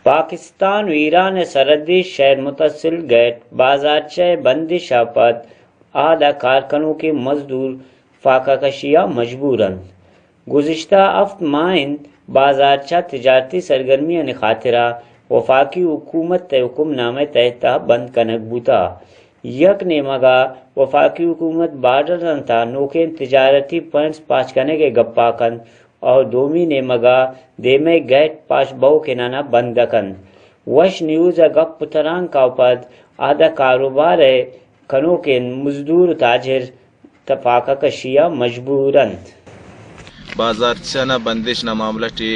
پاکستان و ایران ء سرحدی شہر متصل گیٹ بازارچہ ء بندش ء پد آد ء کارکنوکیں مزدور فاقہ کشی ء مجبور انت۔ گزشتہ ہفت ماہ انت بازارچہ تجارتی سرگرمیانی خاطرا وفاقی حکومت ء حکم نامہ ء تحت ء بند کنگ بوتہ۔ یک نیمگا وفاقی حکومت بارڈر انت ء نوکیں تجارتی پوائنٹس پاچ کنگ ء گپا کنت اور دومی نیمگا دیمے گیٹ پاش بہوکینانا بند کنت۔ وش نیوز ء گپ و تران کا پد آدا کاروبار ء کنوکیں مزدور و تاجر تفاقہ کشی ء مجبور انت۔ بازارچہ نا بندش نا معاملہ ٹی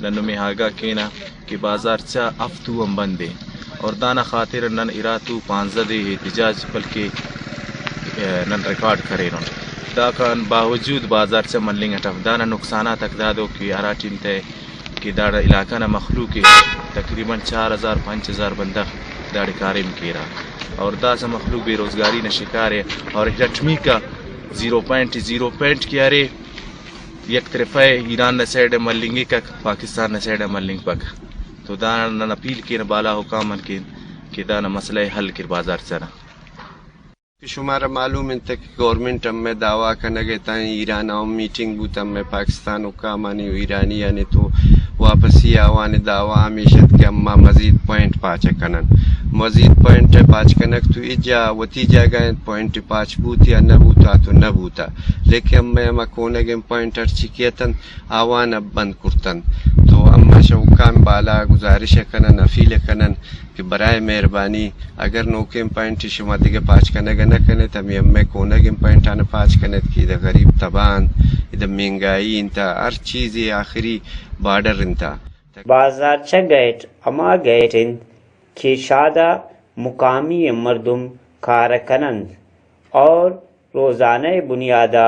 نن نمے آگاہ کینہ کہ بازارچہ ہفتو ہم بندے اور دانا خاطر نن اراتو پانزدہ دے احتجاج بلکہ، ء، نن ریکارڈ کرینن۔ داکان باوجود بازارچہ ملنگ اٹ ہم دانا نقصانات اک دادو کہ ہرا ٹیم تے کہ داڑا علاقہ نا مخلوق ء تقریباً چار ہزار پنچ ہزار بندغ داڑے کاریم کیرا اور داسہ مخلوق بے روزگاری نا شکار ء اور ہٹمیکا زیرو پوائنٹ زیرو پوائنٹ کہ ارے یک طرفہ ایران نا سائیڈ ء ملنگک پاکستان نا سائیڈ ء ملنگ پک۔ تو دانا نن اپیل کین بالا حکام آن کین کہ دانا مسئلہ ء حل کر بازارچہ نا۔ کہ شمارا معلوم انت کہ گورنمنٹ ہمے دعویٰ کنگ ء تاں ایران ء ہم میٹنگ بوت، ہمے پاکستان حکامانی و ایرانیانی تو واپسی آوان دعویٰ ہمیش ات کہ اما مزید پوائنٹ پاچ کنن۔ مزید پوائنٹ پاچ کنگ تو اے جا وتی جاگہ انت، پوائنٹ پاچ بوت یا نہ بوت آ تو نہ بوتا، لیکن ہمے ہما کونگیں پوائنٹ ہرچی کہ اتنت آوان بند کرتن۔ تو ہما شہ حکام بالا گزارش کنن، اپیل کنن کہ برائے مہربانی اگر نوکیں پوائنٹ شما دگہ پاچ کنگ نہ کنیت، ہمے ہمے کونگیں پوائنٹان پاچ کنیت کہ ادا غریب تباہ انت، ادا مہنگائی انت، ہر چیزے آخری بارڈر انت۔ بازارچہ گیٹ ہما گیٹ انت کہ شادا مقامی مردم کار کنند اور روزانہ بنیادا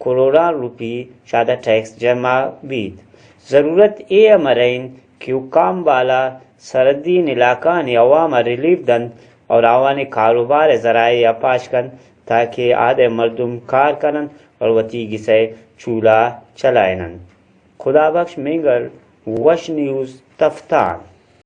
کروڑاں روپی شادا ٹیکس جمع بیت۔ ضرورت اے امر انت کہ حکام بالا سرحدی علاقہانی عوام ء ریلیف دنت اور آوانی کاروبار ء ذرائع ء پاش کنت تاکہ آدے مردم کار کننت اور وتی گسئے چولا چلائیننت۔ خدا بخش مینگل، وش نیوز، تفتان۔